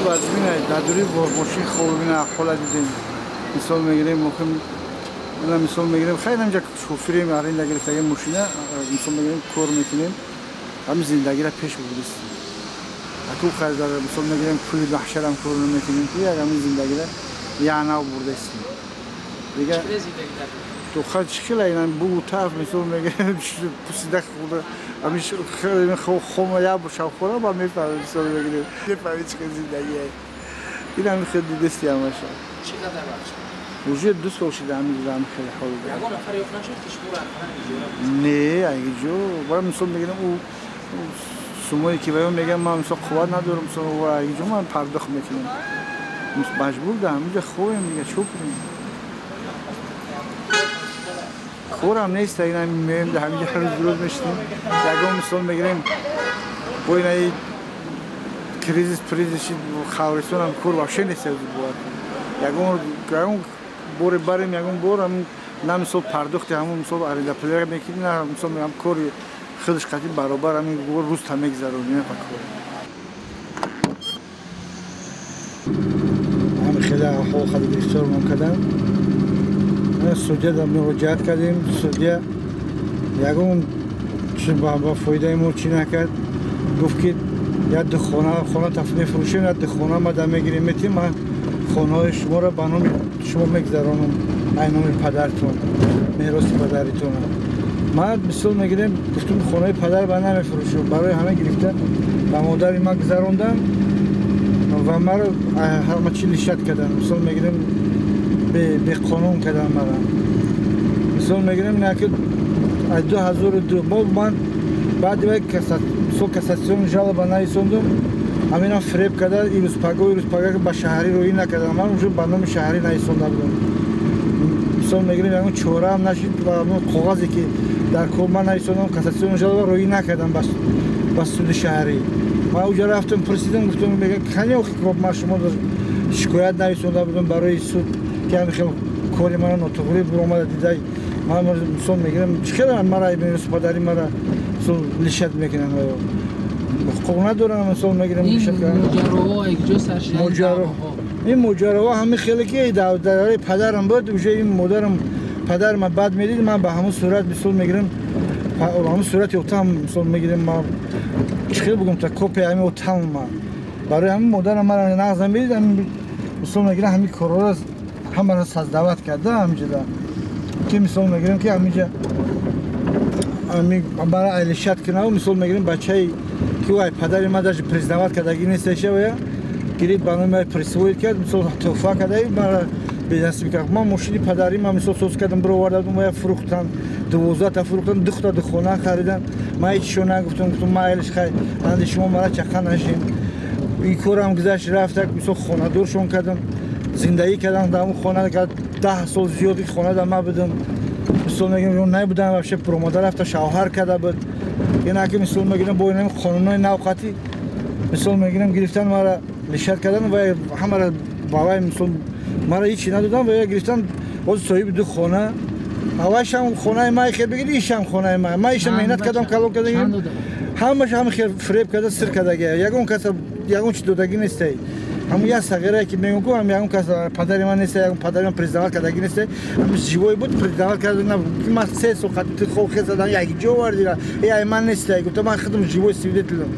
Вазмина дар дури мошин хобина ҳола дидем. Мисол мегирем, мумкин мисол мегирем, хайр инҷа шофирем, аренда гирифтаги мошина, мисол мегирем, кор мекунем, ҳамин зиндагиро пеш бурдистем. Аку хайр дар мисол мегирем, пули маҳшарам кор намекунем, ки як ҳамин зиндагиро як нав бурдастем. Дига то хай чӣ хела ина бугу таф мисол мегирем, пусида хӯрда, ҳамин хома як шабхӯра ба мефаҳмем, мисол мегирем, мефаҳмем чӣ хел зиндагие. Ин ҳамин хел дидасти ҳамаша. Чӣ қадар вақт шуд? Уже 2 сол шуда ҳамин ҳамин хеле ҳол. Ягон нафар ёфт нашуд, ки шуморо ақаллан иҷора Не, аги ҷо. Бара мисол мегирем, ӯ сумое ки ба ё мегӯям, ман мисол қувват надорам, мисол аги ҷо ман пардохт мекунем. Маҷбур дар ҳамин ҷо хобем, дига чӣ кунем? Корам нест, ина меоем дар ҳамин ҷо рӯз рӯз мешинем. Ягон мисол мегирем, бо инаи кризис призис хавристонам кор вообще нест бувад. Ягон ягон боре барем, ягон бор ҳамин на мисол пардохти ҳамон мисол арендапулера мекунем, на мисол ҳам кори худаш қатъи баробар ҳамин рӯз та мегзаронем па кор. Ҳамин хеле аҳвол хеле гирифтормон кардам. Судья да муроҷиат кардем, судья ягон чи ба фоидаи мо чӣ накард. Гуфт ки як ду хона хона таф мефурӯшем, як ду хона ма да мегирем, метим, ман хонаҳои шуморо ба номи шумо мегзаронам, ай номи падартон, мероси падаритонам. Ман мисол мегирем, гуфтум хонаи падар ба намефурӯшам, барои ҳама гирифта ба модари ман гузарондам ва маро ҳама чӣ лишат карданд. Мисол мегирем, беқонун карданд мара. Мисол мегирем, ина ки аз 2002 мо ман баъди вай мисол кассатсион жалоба нависондум, ҳаминам фиреб карда, ирӯз паго ирӯз пага ба шаҳрӣ роӣ накардам. Ман уже ба номи шаҳрӣ нависонда будам. Мисол мегирем, ягон чораам нашид ва ҳамон коғазе ки дар кор ман нависондам, кассатсион жалоба роӣ накардам ба суди шаҳрӣ. Ман уҷа рафтам, пурсидам, гуфтам, мегӯям, кани охи ман шумо шикоят нависонда будам барои суд, ки ҳамин хел кори мана нотуғрӣ буромада дида. Ман мисол мегирам, чӣ хел мара мероси падарӣ мара мисол лишат мекунанд? Ҳуқуқ надорам, мисол мегирам, лишат кардам. Ин моҷароҳо ҳамин хеле ки дар падарам буд, уже ин модарам падарам бад медид, ман ба ҳамон сурат мисол мегирам, ҳамон сурати отам мисол мегирам, ман чӣ хел бигӯям, та копия ҳамин отам ман. Барои ҳамин модарам мара нағз намедид, ҳамин мисол мегирам, ҳамин корҳоро ҳамаро создават карда ҳаминҷода. Ки мисол мегирам, ки ҳаминҷа ҳамин мара айлишат кунав, мисол мегирам, бачаи ки ай падари ман даже признават кардагӣ несташа, вая гирифт ба номи присвоит кард, мисол туҳфа кардаи мара бенасиб кард. Ман мошини падари ман мисол соз кардам, бироварда будам, вая фурӯхтан, 12 та фурӯхтан, духта ду хона харидан. Ман ҳечшо нагуфтам, гуфтам майлиш хай, анди шумо мара чақа нашем. Ин корам гузашт, рафта мисол хонадоршон кардам, зиндагӣ кардам дар он хона, 10 сол зиёди хона дар ман будам. Мисол мегирам, набудам вообще, пуромада рафта шавҳар карда буд. Ина ки мисол мегирам, бо ин қонунҳои навқатӣ мисол мегирам, гирифтан мара лишат кардан ва ҳамара ба вай мисол мара ҳечи надодам ва гирифтан боз соҳиби ду хона. Аввалшам хонаи ман хел бигири, ишам хонаи ман. Ман иша меҳнат кардам, калон кардагим. Ҳамаша ҳам хел фиреб карда, сир кардаги. Ягон кас ягон чи додагӣ нестай. Ҳамун як сағирае ки мегӯям, ку ҳам ягон кас падари ман нестай, ягон падари ман признават кардагӣ нестай. Ҳамин живой буд, признават карда ки ман 3 сол қати хоб хел задам, як ҷо овардира. Э, ай ман нестай. Гуфта ман худам живой свидетелам.